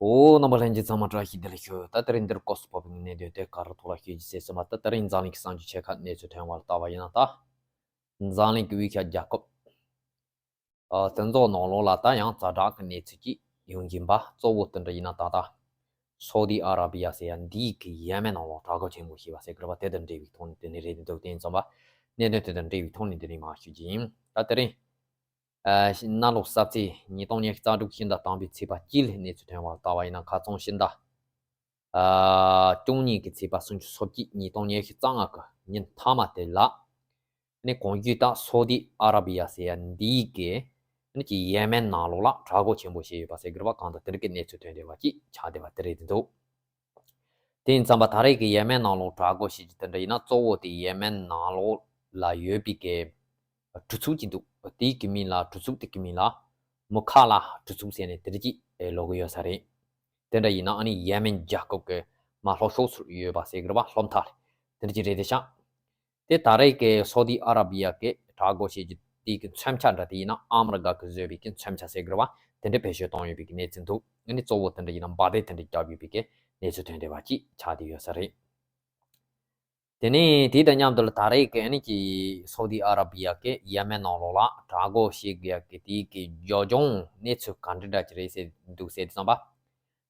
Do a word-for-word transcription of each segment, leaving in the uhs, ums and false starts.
ཨོ། རྣམ་པ་ལྷན་རྒྱས་ཚང་མ་བཀྲ་ཤིས་བདེ་ལེགས་ཞུ། ད་དེ་རིང་འདིར་སྐབས་སུ་བབས་པའི་གནད་དོན་དེ་ག་རེ་ཐོག་ལ་ཞུ་རྒྱུ་ཟེར་སོང་བ། ད་དེ་རིང་འཛམ་གླིང་གི་གསར་འགྱུར་ཆེ་ཁག་གནས་ཚུལ་ཐོན་པར་ལྟ་བ་ཡིན་ན། ད་འཛམ་གླིང་གི་དབུས་ཤར་རྒྱལ་ཁབ་ཨ་དེ་ཚོ་ནང་ལོགས་ལ་ད་ཡང་ཛ་དྲག་གི་གནས་ཚུལ་ཅིག་ཡོང་བཞིན་པ། གཙོ་བོ་དེ་འདྲ་ཡིན་ན། ད་ལྟ་སོ་དི་ཨ་ར་བི་ཡ་ཟེར་ཡ་འདིའི་གི་ཡེ་མེན་ནང་ལོགས་དྲག་རྒོལ་ཆེན་པོ་བྱས་པ་ཟེར་གི་རེད་པ། དེ་དང་འབྲེལ་བའི་ཐོག་ནས་དེ་ནས་རེད་འདུག་དེ་ཡིན་ཙང་པ་གནད་དོན་དེ་དང་འབྲེལ་བའི་ཐོག་ནས་དེ་རིང་མར་ཞུ་རྒྱུ་ཡིན། ད་དེ་རིང་ཨ་གནམ་ལོ་གསར་ཚེས་ཉིས་སྟོང་ཉི་ཤུ་རྩ་དྲུག་ཕྱི་ཟླ་དང་པོའི་ཚེས་པ་གཅིག་ལ་གནས་ཚུལ་ཐོན་པར་ལྟ་བ་ཡིན་ན། ཁ་སང་ཕྱི་ཟླ་ཨ་བཅུ་གཉིས་ཀྱི་ཚེས་པ་སུམ་ཅུ་སོ་གཅིག་ཉིས་སྟོང་ཉི་ཤུ་རྩ་ལྔ་གི་ཉིན་མཐའ་མ་དེ་ལ། ནི་གོང་ཞུས་ལྟར་སོ་དི་ཨ་ར་བི་ཡ་ཟེར་ཡ་འདིའི་གི་ནི་གི་ཡེ་མེན་ནང་ལོགས་ལ་དྲག་རྒོལ་ཆེན་པོ་བྱས་ཡོད་པ་ཟེར་གི་རེད་པ། གང་ལྟར་དེ་འདྲ་གི་གནས་ཚུལ་ཐོན་བསྡད་པ་ཅིག་ཆགས་བསྡད་པ་དེ་རེད་འདུག་དེ་ཡིན་ཙང་པ་ད་རེས་ཀྱི་ཡེ་མེན་ནང་ལོགས་དྲག་རྒོལ་བྱེད་རྒྱུ་དེ་འདྲ་ཡིན་ན། གཙོ་བོ་དེ་ཡེ་མེན་ནང་ལོགས་ལ་ཡོད་པའི་གི་གྲུ་ཚུགས་ཅིག་འདུག་དེའི་གི་མིང་ལ། གྲུ་ཚུགས་དེ་གི་མིང་ལ་མུ་ཁ་ལ་གྲུ་ཚུགས་ཟེར་ནས་དེ་འདྲ་ཅིག་ལབ་གི་ཡོད་ས་རེད། དེ་འདྲ་ཡིན་ན་ཨ་ནི་ཡེ་མེན་རྒྱལ་ཁབ་ཀྱི་མར་ལྷོ་ཕྱོགས་སུ་ཡོད་པ་ཟེར་གི་རེད་པ། ལྷོ་མཐའ་དེ་འདྲ་ཅིག་རེད་དེ་ཤག་དེ་ད་རེས་ཀྱི་སོ་དི་ཨ་ར་བི་ཡ་གི་དྲག་རྒོལ་བྱེད་རྒྱུ་དེ་གི་མཚོན་ཆ་འདྲ་དེ་ཡིན་ན་ཨ་མི་རི་ཀ་གིས་བཟོས་པའི་གི་མཚོན་ཆ་ཟེར་གི་རེད་པ། དེ་འདྲ་བེད་སྤྱོད་བཏང་ཡོད་པའི་གི་གནས་ཚུལ་འདུག་ཨ་ནི་གཙོ་བོ་དེ་འདྲ་ཡིན་ན་འབར་མདེལ་དེ་འདྲ་བརྒྱབ་ཡོད་པའི་གི་གནས་ཚུལ་ཐོན་བསྡད་པ་ཅིག་ཆགས་བསྡད་ཡོད་ས་རེད། དེ་ནས་དེ་དང་མཉམ་དུ་ལ་ད་རེས་ཀྱི་ཨ་ནི་ཀྱི་སོ་དི་ཨ་ར་བི་ཡ་གི་ཡེ་མེན་ནང་ལོགས་ལ་དྲག་རྒོལ་བྱེད་དགོས་ཀྱི་དེའི་གི་རྒྱབ་ལྗོངས་གནས་ཚུལ་ག་འདྲ་འདྲ་ཅིག་རེད་ཟེར་འདུག་ཟེར་དུས་ཙམ་པ།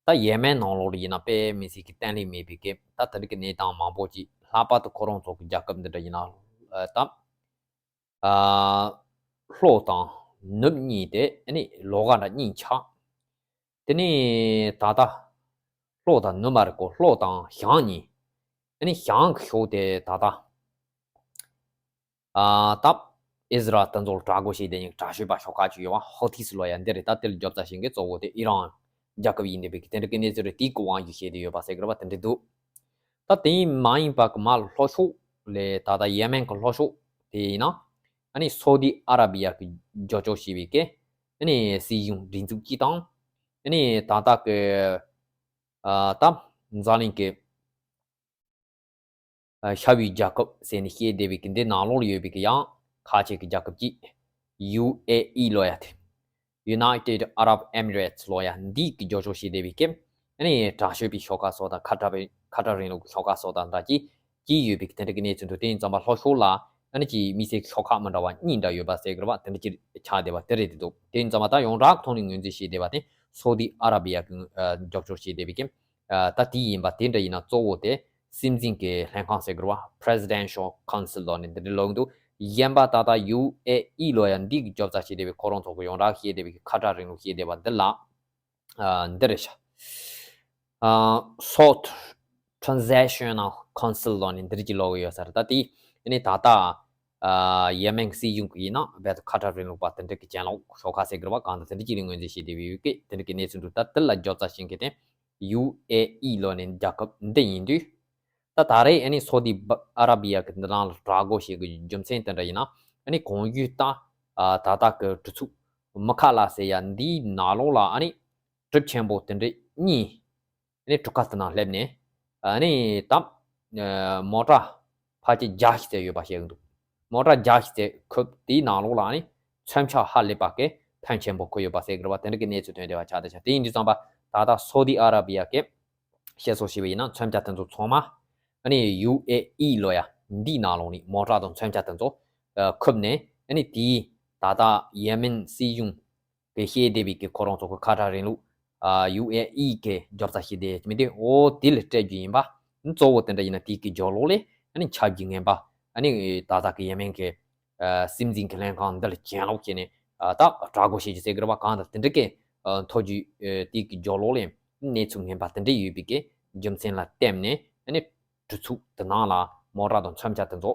ད་ཡེ་མེན་ནང་ལོགས་ལ་ཡིན་ན་དཔེ་མི་སྲིད་ཀྱི་བརྟན་ལྷིང་མེད་པའི་གི་ད་དེ་འདྲ་གི་གནས་སྟངས་མང་པོ་ཅིག་ལྷག་པར་དུ་ཁོ་རང་ཚོ་གི་རྒྱལ་ཁབ་འདི་འདྲ་ཡིན་ན་ཨ་ད་ཨ་ལྷོ་དང་ནུབ་གཉིས་དེ་ཨ་ནི་ལོགས་ཀ་འདྲ་གཉིས་ཆགས། དེ་ནས་ད་ལྟ་ལྷོ་དང་ནུབ་མ་རེད་གོ། ལྷོ་དང་བྱང་གཉིས། ཨ་ནི་བྱང་གི་ཕྱོགས་དེ་ད་ལྟ་ཨ་ད་ཨི་ཟི་རལ་དེ་ཚོ་ལ་དྲག་རྒོལ་བྱེད་བསྡད་མཁན་དྲག་ཤོས་པ་ཤོག་ཁག་ཅིག་ཡོད་པ། ཧོ་ཐི་སི་ལབ་ཡ་འདི་རེད། ད་དེ་ལ་རྒྱབ་རྩ་བྱེད་མཁན་གཙོ་བོ་དེ་ཨི་རན་རྒྱལ་ཁབ་ཡིན་བསྡད་པའི་གི་དེ་འདྲ་གི་གནས་ཚུལ་རེད། དེའི་གི་དབང་སྒྱུར་བྱས་བསྡད་ཡོད་པ་ཟེར་གི་རེད་པ། དེ་འདྲ་འདུག་ད་དེ་མ་ཡིན་པ་གི་མར་ལྷོ་ཕྱོགས་ལས་ད་ལྟ་ཡེ་མེན་གི་ལྷོ་ཕྱོགས་དེ་ཡིན་ན་ཨ་ནི་སོ་དི་ཨ་ར་བི་ཡ་གི་རྒྱབ་སྐྱོར་བྱེད་པའི་གི་ཨ་ནི་སྲིད་གཞུང་སྒྲིག་འཛུགས་གཅིག་དང་། ཨ་ནི་ད་ལྟ་གི་ཨ་ད་འཛམ་གླིང་གི་ཨ་ཤར་བའི་རྒྱལ་ཁབ་ཟེར་ནས་བཤད་བསྡད་པའི་གི་འདི་ནང་ལོགས་ལ་ཡོད་པའི་གི་ཡང་ཁ་ཆེ་གི་རྒྱལ་ཁབ་ཅིག་ཡུ་ཨེ་ཨི་ལབ་ཡ་དེ། United Arab Emirates ལབ་ཡ་འདི་གི་རྒྱབ་སྐྱོར་བྱེད་བསྡད་པའི་གི་ཨ་ནི་དྲག་ཤོས་པའི་ཤོག་ཁག་སོགས་དང་། ཁ་ཏར་པའི་ཁ་ཏར་རིང་ལུགས་ཤོག་ཁག་སོགས་དང་འདྲ་ཅིག་ཅིག་ཡོད་པའི་གི་དེ་འདྲ་གི་གནས་ཚུལ་འདུག་དེ་ཡིན་ཙང་པ་ལྷོ་ཕྱོགས་ལ་ཨ་ནི་ཅིག་དམིགས་བསལ་ཤོག་ཁག་མི་འདྲ་བ་གཉིས་འདྲ་ཡོད་པ་ཟེར་གི་རེད་པ། དེ་འདྲ་ཅིག་ཆགས་བསྡད་པ་དེ་རེད་འདུག་དེ་ཡིན་ཙང་པ་ད་ཡོངས་གྲགས་ཐོག་ནས་ངོས་འཛིན་བྱེད་བསྡད་པ་དེ་སོ་དི་ཨ་ར་བི་ཡ་གི་ཨ་རྒྱབ་སྐྱོར་བྱེད་བསྡད་པའི་གི་ཨ་ད་དེ་ཡིན་པ་དེ་འདྲ་ཡིན་ན། གཙོ་བོ་དེ་སྲིད་འཛིན་གྱི་ལྷན་ཁང་ཟེར་དགོས་རེད་པ། Presidential Council ལབ་ནས་འདི་འདྲ་ལབ་ཀྱི་འདུག་གཞན་པ་ད་ལྟ་ཡུ་ཨེ་ཨི་ལབ་ཡ་འདི་གི་རྒྱབ་རྩ་བྱེད་བསྡད་པའི་ཁོ་རང་ཚོ་གི་ཡོངས་གྲགས་བཤད་བསྡད་པའི་ཁ་ཏར་རིང་ལུགས་བཤད་བསྡད་པ་འདི་ལ་ཨ་འདི་རེད་ཤག་ཨ་South Transitional Council ལབ་ནས་འདི་འདྲ་ཅིག་ལབ་ཀྱི་ཡོད་ས་རེད། ད་དེ་ནི་ད་ལྟ་ཨ་ཡེ་མེན་སྲིད་གཞུང་གི་ཡིན་ན་རྦད་དེ་ཁ་ཏར་རིང་ལུགས་པ་དེ་འདྲ་གི་གྱེན་ལོག་ཤོག་ཁག་ཟེར་དགོས་རེད་པ། གང་ལྟར་དེ་འདྲ་ཅིག་ལ་ངོས་འཛིན་བྱེད་བསྡད་པའི་ཡོད་ཀི་དེ་འདྲ་གི་གནས་ཚུལ་འདུག་ད་དེ་ལ་རྒྱབ་རྩ་བྱེད་མཁན་དེ་ཡུ་ཨེ་ཨི་ལབ་ནས་རྒྱལ་ཁབ་འདི་ཡིན་དུས། ད་ད་རེས་ཨ་ནི་སོ་དི་ཨ་ར་བི་ཡ་གི་འདི་ནང་ལ་དྲག་རྒོལ་བྱེད་དགོས་རྒྱུ་མཚན་དེ་འདྲ་ཡིན་ན། ཨ་ནི་གོང་ཞུས་ལྟར་ཨ་ད་ལྟ་གི་གྲུ་ཚུགས་མུ་ཁ་ལ་ཟེར་ཡ་འདིའི་ནང་ལོགས་ལ་ཨ་ནི་གྲུ་ཆེན་པོ་དེ་འདྲ་གཉིས། ཨ་ནི་གྲུ་ཁ་དེ་ནང་སླེབས་ནས་ཨ་ནི་ད་མོ་ཊ་ཕལ་ཆེར་བརྒྱ་ཞིག་ཙམ་ཡོད་པ་བཤད་ཀྱི་འདུག་མོ་ཊ་བརྒྱ་ཞིག་ཙམ་ཁུར། དེའི་ནང་ལོགས་ལ་ཨ་ནི་མཚོན་ཆ་ཧ་ལས་པ་གི་ཕོན་ཆེན་པོ་ཁུར་ཡོད་པ་ཟེར་གི་རེད་པ། དེ་འདྲ་གི་གནས་ཚུལ་ཐོན་བསྡད་པ་ཆགས་བསྡད་ཤག་དེ་ཡིན་དུས་ཙམ་པ་ད་ལྟ་སོ་དི་ཨ་ར་བི་ཡ་གི་བཤད་སྲོལ་བྱས་པ་ཡིན་ན་མཚོན་ཆ་དེ་ཚོ་ཚང་མ་ཨ་ནི་ཡུ་ཨེ་ཨི་ལབ་ཡ་འདིའི་ནང་ལོགས་ནས་མོ་ཊ་དང་མཚོན་ཆ་དེ་ཚོ་ཨ་ཁུར་ནས་ཨ་ནི་དེའི་ད་ལྟ་ཡེ་མེན་སྲིད་གཞུང་གི་བཤད་བསྡད་པའི་གི་ཁོ་རང་ཚོ་གི་ཁ་ཏར་རིང་ལུགས་ཨ་ཡུ་ཨེ་ཨི་གི་རྒྱབ་རྩ་བྱས་བསྡད་མི་དེ་འོ་དེ་ལ་སྤྲད་རྒྱུ་ཡིན་པ། གཙོ་བོ་དེ་འདྲ་ཡིན་ན་དེའི་གི་རྒྱབ་ལོགས་ལ་ཨ་ནི་ཆབ་ཀྱི་ངན་པ་ཨ་ནི་ད་ལྟ་གི་ཡེ་མེན་གི་ཨ་སྲིད་འཛིན་གྱི་ལྷན་ཁང་འདི་ལ་གྱེན་ལོག་བྱས་ནས་ཨ་ད་དྲག་རྒོལ་བྱེད་རྒྱུ་ཟེར་གི་རེད་པ། གང་ལྟར་དེ་འདྲ་གི་ཨ་ཐོ་རྒྱུ་ཨ་དེའི་གི་རྒྱབ་ལོགས་ལ་གནས་ཚུལ་ངན་པ་དེ་འདྲ་ཡོད་པའི་གི་རྒྱུ་མཚན་ལ་བརྟེན་ནས་ཨ་ནི་གྲུ་ཚུགས་དེ་ནང་ལ་མོ་ཊ་དང་མཚོན་ཆ་དེ་ཚོ་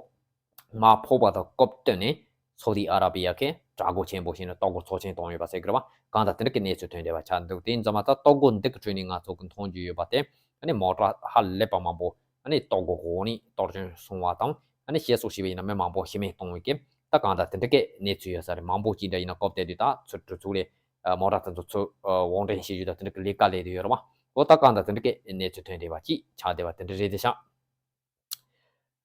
མར་ཕོག་པ་དང་སྐབས་བསྟུན་ནས་སོ་དི་ཨ་ར་བི་ཡ་གིས་དྲག་རྒོལ་ཆེན་པོ་བྱས་ནས་གཏོར་རྒོལ་ཚོགས་ཆེན་བཏང་ཡོད་པ་ཟེར་གི་རེད་པ། གང་ལྟར་དེ་འདྲ་གི་གནས་ཚུལ་ཐོན་བསྡད་པ་ཆགས་འདུག་དེ་ཡིན་ཙང་མ་ད་གཏོར་རྒོལ་འདི་གི་ཁྲོད་ནས་ང་ཚོ་གི་མཐོང་རྒྱུ་ཡོད་པ་དེ་ཨ་ནི་མོ་ཊ་ཧ་ལས་པ་མང་པོ་ཨ་ནི་གཏོར་རྒོལ་འོག་ནས་གཏོར་སྐྱོན་སོང་བ་དང་། ཨ་ནི་བཤད་སྲོལ་བྱས་པ་ཡིན་ན་མི་མང་པོ་ཤི་རྨས་བཏང་བའི་གི་ད་གང་ལྟར་དེ་འདྲ་གི་གནས་ཚུལ་ཡོད་ས་རེད། མང་པོ་ཅིག་འདྲ་ཡིན་ན་སྐབས་དེ་དུས་ད་ཚུར་གྲུ་ཚུགས་ལས་མོ་ཊ་དེ་ཚོ་ཚུར་དབོར་འདྲེན་བྱེད་རྒྱུ་དང་དེ་འདྲ་གི་ལས་ཀ་ལས་བསྡད་ཡོད་རེད་པ། འོ་ད་གང་ལྟར་དེ་འདྲ་གི་གནས་ཚུལ་ཐོན་བསྡད་པ་ཅིག་ཆགས་བསྡད་པ་དེ་འདྲ་རེད་དེ་ཤག་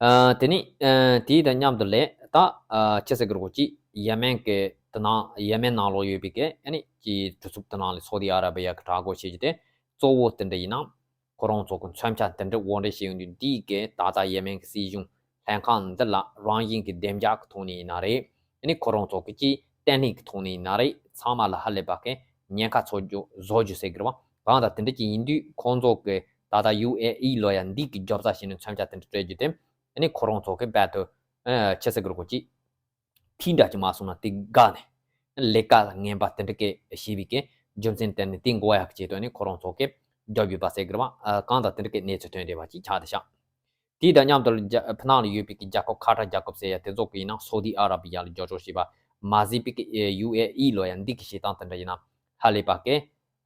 ཨ་དེ་ནི་ཨ་དེའི་དང་མཉམ་དུ་ལས་ད་ཨ་ཅི་ཟེར་གི་རེད་གོ་ཅི། ཡེ་མེན་གི་དེ་ནང་ཡེ་མེན་ནང་ལོགས་ཡོད་པའི་གི་ཨ་ནི་ཀྱི་གྲུ་ཚུགས་དེ་ནང་ལས་སོ་དི་ཨ་ར་བི་ཡ་གི་དྲག་རྒོལ་བྱེད་རྒྱུ་དེ་ གཙོ་བོ་དེ་འདྲ་ཡིན་ན། ཁོ་རང་ཚོ་གི་མཚོན་ཆ་དེ་འདྲ་དབོར་འདྲེན་བྱས་ཡོང་དུས། འདིའི་གི་ད་ལྟ་ཡེ་མེན་གི་སྲིད་གཞུང་ལྷན་ཁང་འདི་ལ་རང་བཞིན་གི་བདེ་འཇགས་ཀྱི་ཐོག་ནས་ཡིན་ན་རེད། ཨ་ནི་ཁོ་རང་ཚོ་གི་ཅིག་བརྟན་ལྷིང་གི་ཐོག་ནས་ཡིན་ན་རེད། ཚང་མ་ལ་ཧ་ལས་པ་གི་ཉེན་ཁ་ཚོགས་རྒྱུ་བཟོ་རྒྱུ་ཟེར་གི་རེད་བ། གང་ལྟར་དེ་འདྲ་ཅིག་ཡིན་དུས། ཁོང་ཚོ་གི་ད་ལྟ་ཡུ་ཨེ་ཨི་ལོ་ཡ་འདི་གི་རྒྱབ་རྩ་བྱས་ནས་མཚོན་ཆ་དེ་འདྲ་སྤྲད་རྒྱུ་དེ། ཨ་ནི་ཁོ་རང་ཚོ་གི་རྦད་དེ་ཨ་ཆི་ཟེར་གི་རེད། ཁོ་ཅིག་ཐིག་འདྲ་ཅིག་མ་སོང་ན་དེ་དགའ་ནས། ལས་ཀ་ངན་པ་དེ་འདྲ་གི་བྱས་པའི་གི་རྒྱུ་མཚན་དེ་ནི། དེ་འགོག་ཡག་གི་ཆེད་དུ་ནི་ཁོ་རང་ཚོ་གི་རྒྱབ་ཡོད་པ་ཟེར་གི་རེད་བ། ཨ་གང་ལྟར་དེ་འདྲ་གི་གནས་ཚུལ་ཐོན་བསྡད་པ་ཅིག་ཆགས་བསྡད་ཤག་དེ་དང་མཉམ་དུ་རྒྱ་ཕྱི་ནང་ལ་ཡོད་པའི་གི་རྒྱལ་ཁབ་ཁ་ཐར་རྒྱལ་ཁབ་ཟེར་ཡ་དེ་ཚོ་གི་ཡིན་ན་སོ་ཏི་ཨ་ར་བི་ཡ་ལ་རྒྱབ་སྐྱོར་བྱས་པ་མ་ཟད་པའི་གི་ཡུ་ཨེ་ཨི་ལོ་ཡ་འདི་གི་བྱེད་སྟངས་དེ་འདྲ་ཡིན་ན་ཧ་ལས་པ་གི་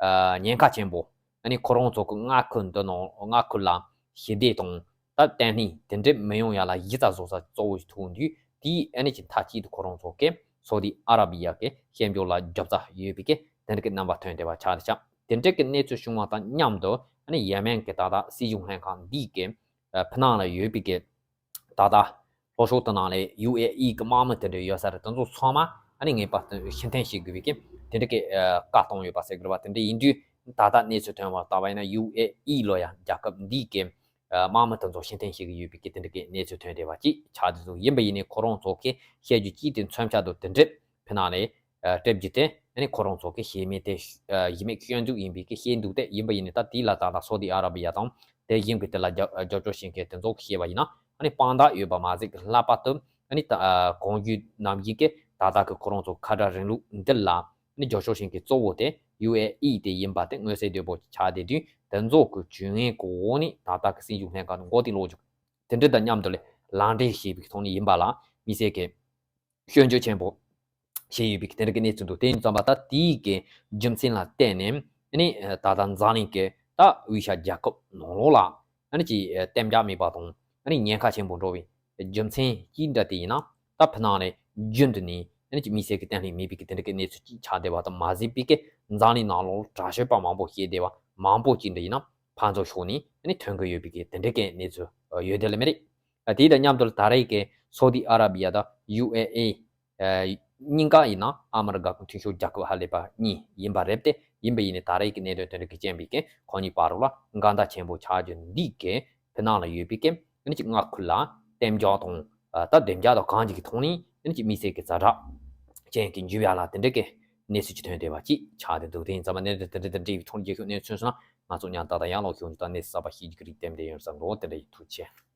ཨ་ཉེན་ཁ་ཆེན་པོ། ཨ་ནི་ཁོ་རང་ཚོ་གི་མངའ་ཁུལ་འདི་ནང་མངའ་ཁུལ་ལ་ཞི་བདེ་དང་ད་བརྟན་ལྷིང་དེ་འདྲ་མི་ཡོང་ཡ་ལ་གཞི་རྩ་བཟོ་ས་གཙོ་བོ་ཞིག་ཐུག་དུས། དེའི་ཨ་ནི་ཅིག་མཐའ་གཅིག་ཏུ་ཁོ་རང་ཚོ་གི་སོ་ཏི་ཨ་ར་བི་ཡ་གི་སྐྱབས་བཅོལ་ལ་རྒྱབ་རྩ་ཡོད་པའི་གི་དེ་འདྲ་གི་རྣམ་པ་ཐོན་བསྡད་པ་ཆགས་བསྡད་ཤག་དེ་འདྲ་གི་གནས་ཚུལ་བྱུང་བ་དང་མཉམ་དུ། ཨ་ནི་ཡེ་མེན་གི་ད་ལྟ་སྲིད་གཞུང་ལྷན་ཁང་འདིའི་གི་ཨ་ཕྱི་ནང་ལ་ཡོད་པའི་གི་ད་ལྟ་ལྷོ་ཕྱོགས་དེ་ནང་ལ་ཡུ་ཨེ་ཨི་གི་དམག་མི་དེ་འདྲ་ཡོད་ས་རེད། དེ་ཚོ་ཚང་མ་ཨ་ནི་ངེས་པར་དུ་ཕྱིར་འཐེན་བྱེད་དགོས་པའི་གི་དེ་འདྲ་གི་ཨ་བཀའ་བཏང་ཡོད་པ་ཟེར་གི་རེད་བ། དེ་འདྲ་ཡིན་དུས་ད་ལྟ་གནས་ཚུལ་ཐོན་པ་ལྟ་བ་ཡིན་ན། ཡུ་ཨེ་ཨི་ལོ་ཡ་རྒྱལ་ཁབ་འདིའི་གི་ཨ་དམག་མི་དེ་ཚོ་ཕྱིར་འཐེན་བྱེད་ཀྱི་ཡོད་པའི་གི་དེ་འདྲ་གི་གནས་ཚུལ་ཐོན་བསྡད་པ་ཅིག་ཆགས་བསྡད་འདུག་ཡིན་པ་ཡིན་ནའི་ཁོ་རང་ཚོ་གི་བཤད་རྒྱུ་ཅིག་དེ་མཚོན་ཆ་དང་དེ་འདྲ་ཕྱི་ནང་ལ་ཨ་སྤྲད་རྒྱུ་དེ། ཨ་ནི་ཁོ་རང་ཚོ་གི་བྱེད་མེད་དེ། ཨ་བྱེད་མེད་སྐྱོན་འཛུགས་ཡིན་པའི་གི་བཤད་འདུག་སྟེ། ཡིན་པ་ཡིན་ནའི་ད་དེ་ལ་ད་ལྟ་སོ་ཏི་ཨ་ར་བི་ཡ་དང་དེ་བཞིན་གི་དེ་ལ་རྒྱབ་རྒྱབ་སྐྱོར་བྱེད་མཁན་དེ་ཚོ་གི་བཤད་པ་ཡིན་ན། ཨ་ནི་དཔང་རྟགས་ཡོད་པ་མ་ཟད་གི་ལྷག་པར་དུ་ཨ་ནི་ད་ཨ་གོང་ཞུས་ནམ་བཞིན་གི་ད་ལྟ་གི་ཁོ་རང་ཚོ་ཁ་བྲལ་རིང་ལུགས་འདི་ལ་ཨ་ནི་རྒྱབ་སྐྱོར་བྱེད་མཁན་གཙོ་བོ་དེ་ཡུ་ཨེ་ཨི་དེ་ཡིན་པ་དེ་མངོན་གསལ་དོད་པོ་ཆགས་བསྡད་དུས། དེ་ཚོ་གི་ཇུས་ངན་གི་འོག་ནས་ད་ལྟ་གི་སྲིད་གཞུང་ལྷན་ཁང་དེ་མགོ་རྟིང་སློག་རྒྱུ། དེ་འདྲ་དང་མཉམ་དུ་ལ་ལག་འབྲེལ་བྱས་པའི་ཐོག་ནས་ཡིན་པ་ལ་དམིགས་བསལ་གི་སྐྱོན་བརྗོད་ཆེན་པོ་བྱས་ཡོད་པའི་དེ་འདྲ་གི་གནས་ཚུལ་འདུག་དེ་ཡིན་ཙམ་པ་ད་དེའི་གི་རྒྱུ་མཚན་ལ་བརྟེན་ནས། ཨ་ནི་ད་ལྟ་འཛམ་གླིང་གི་ད་དབུས་ཤར་རྒྱལ་ཁབ་ནང་ལོགས་ལ་ཨ་ནི་ཅིག་གཏན་འཇགས་མེད་པ་དང་། ཨ་ནི་ཉེན་ཁ་ཆེན་པོ་འགྲོ་བའི་རྒྱུ་མཚན་ཅིག་འདྲ་དེ་ཡིན་ན། ད་ཕྱི་ནང་ལ་རྒྱུན་དུ་ནས་ཨ་ནི་ཅིག་དམིགས་བསལ་གི་བརྟན་ལྷིང་མེད་པའི་གི་དེ་འདྲ་གི་གནས་ཚུལ་ཅིག་ཆགས་བསྡད་པ་དང་མ་ཟད་པའི་གི་འཛམ་གླིང་ནང་ལོགས་དྲག་སྤྱོད་པ་མང་པོ་བྱས་བསྡད་པ་མང་པོ་ཅིག་འདྲ་ཡིན་ན་ཕར་ཚུར་ཕྱོགས་ནས་ཨ་ནི་ཐོན་གི་ཡོད་པའི་གི་དེ་འདྲ་གི་གནས་ཚུལ་ཡོད་དེ་ལ་མི་རེད། དེ་དང་མཉམ་དུ་ད་རེས་ཀྱི་སོ་ཏི་ཨ་ར་བི་ཡ་དང་ཡུ་ཨེ་ཨི་གཉིས་ཀ་ཡིན་ན་ཨ་མི་རི་ཀ་གི་མཐུན་ཕྱོགས་རྒྱལ་ཁབ་ཧ་ལས་པ་གཉིས་ཡིན་པ་རེད་དེ། ཡིན་པ་ཡིན་ནའི་ད་རེས་ཀྱི་གནད་དོན་དེ་འདྲ་གི་རྐྱེན་པས་ཀྱི་ཁོ་གཉིས་བར་ལ་འགལ་ཟླ་ཆེན་པོ་ཆགས་རྒྱུ་འདི་གི་ཕྱི་ནང་ལ་ཡོད་པའི་གི་ཨ་ནི་ཅིག་མངའ་ཁུལ་ལ་གཏན་འཇགས་དང་ད་བདེ་འཇགས་དང་གང་ཅིག་གི་ཐོག་ནས་ཨ་ནི་ཅིག་དམིགས་བསལ་གྱི་ཛ་དྲག་ཅན་གྱི་འགྱུར་བ་ལ་དེ་འདྲ་གི་གནས་ཚུལ་ཅིག་ཐོན་བསྡད་པ་ཅིག་ཆགས་བསྡད་འདུག་དེ་ཡིན་ཙམ་པ་གནད་དོན་དེ་འདྲ་དང་འབྲེལ་བའི་ཐོག་རྒྱལ་ཁབ་གནས་ཚུལ་སོང་ན་ང་ཚོ་ཉམས་ཏག་ཏག་ཡང་ལོག་ཤོག་འདི་ལྟར་གནས་ཚུལ་གསར་པ་ཤེས་རྒྱུ་གི་རིགས་དེ་འདྲ་ཡོང་བསམ་འགྲོ། དེ་འདྲ་ཡིན། ཐུགས་རྗེ་ཆེ།